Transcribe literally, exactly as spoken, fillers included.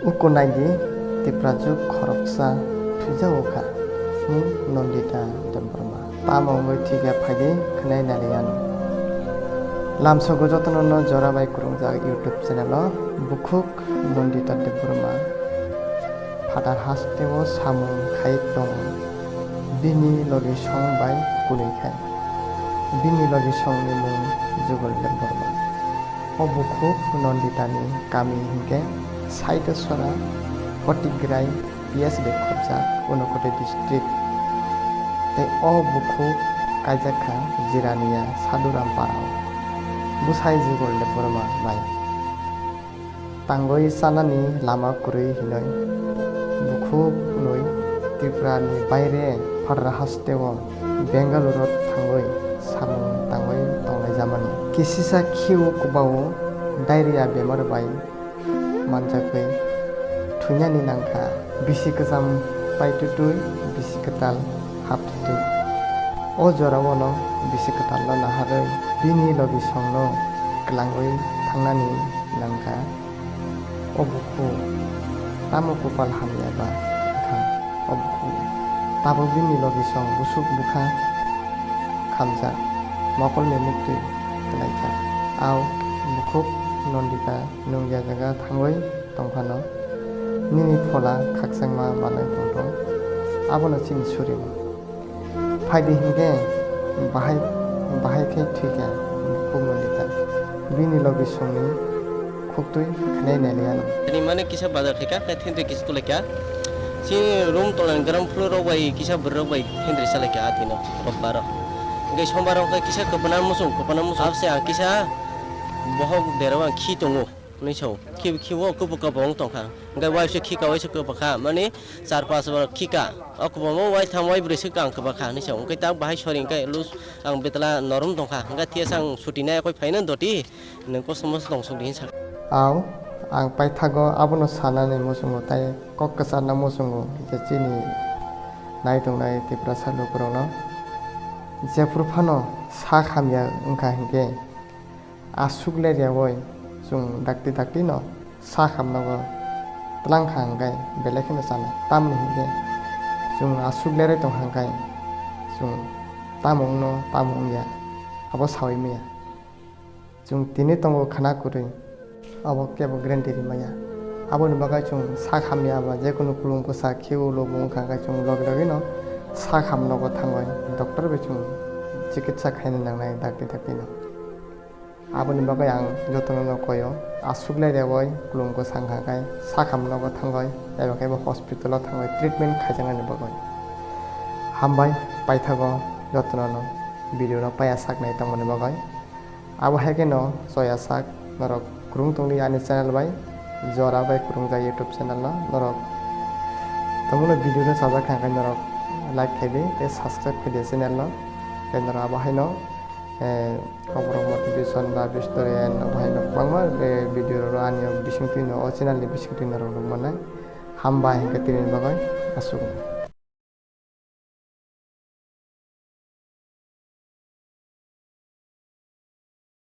Uku naidi, Tiprajwk khoroksa thwijago kha, mung Nandita Debbarma. Tamo wngwi thwikha phaidi khwnai naliano. Lamsogo jotono no jora bai kwrwngjak YouTube channel o bukhuk Nandita Debbarma phatar hasteo samung khai tongo. Bini logisong bai kunui khai. Bini logisongni mung Jugal Debbarma. O bukhuk Nanditani kami hinkhe Saitosora, Kotigrai, P S B khobjak, Unakoti district. Tei o bukhuk kaijak kha Jirania Sadhuram para o. Bwsai Jugal Debbarma bai tangwi chanani lama kwrwi hinwi bukhuk nwi Tripura ni baire phatar hasteo Bengaluru o thangwi samung tangwi tonglaijamani. Kisisa khiu kwbao diarrhea bemar bai manjakwi thwinani nangkha. Bisi kwcham paitutwi bisi kwtal haptutwi. O jorao no bisi kwtal no naharwi bini logisong no kwlangwi thangnani nangkha. O bukhuk tamo kupal hamya ba wngkha o bukhuk. Tabuk bini logisong busuk bwkha khamjak, mokolni muktwi kwlaikha. Ao bukhuk Nandita nungya jaga thangwi tongphano nini phola khakchangma manwi tongthung, abono chini surima. Phaidi hinkhe bahai, bahai khe thwikha bukhuk Nandita. Bini logisongni khuktwi khwnai nailaiano. Tini mane kisa bazar khaikha, khe thentwi kisa tulaikha. Chini room tolani ground floor rok bai kisa bwrwi rok bai thentwi chalaikha atwino robbaro. Hwnkhe sombaro hwnkhe kisa kwpana muchung, kwpana muchung. Abse ang kisa bohok derao ang khi tongo. Hwnwi sao. Khi, khi o kubu kubu wng tongkha. Hwnkhe waisa khika, waisa kwbakha. Mani char pas bar khika. O kwbangma wai tham wai brwi swkang kwbakha hwnwi sao. Hwnkhe tak bahai sori hwnkhe lus ang betla norom tongkha. Hwnkhe thiyasa ang suti nai koi phaino doti. Nwng kosom moso tong suk di hinsa. Ao, ang paithago abono sanani muchungo tai kok kwcharna muchungo je chini nai tongnai Tiprasa lukurokno. Jephuru phano sak hamya wngkha hinkhe, aswk leryaui chwng dakti dakti no sak hamnogo twlang kha hwnkhe belai kheno chanai. Tamoni hinkhe chwng aswk lerai tong kha hwnkhe chwng tamo wngno tamo wngya abo saui manya. Chwng tini tongo khwna kwrwi, abo kebo guarantee rimaya. Aboni bagwi chwng sak hamya ba jekunu kulung bwsa khiu lobo wngkha hwnkhe chwng logi logi no sak hamnogo thangwi doctor bai chwng chikitsa khaina nangnai dakti dakti no. Aboni bagwi ang jotono no koyo, aswk lai rewoi kulung bwsa wngkha khe sak hamnogo thangwi eba khe bo hospital o thangwi treatment khaijaknani bagwi. Hambai paithago jotono no video no paya saknai tongmani bagwi. Abo hai kheno choya sak norok kwrwng tongdi ani channel bai, jora bai kwrwngjak YouTube channel no norok. Tongmano video no chajak kha hwnkhe norok like khaidi tei subscribe khaidi channel no. Tei norok abo haino, eh, Kokborok motivation, love story and abo haino kwbangma, eh, video rok ani bisingtwi no, o channel ni bisingtwi norok nukmannai. Hambai hwnkhe tini bagwi aswk.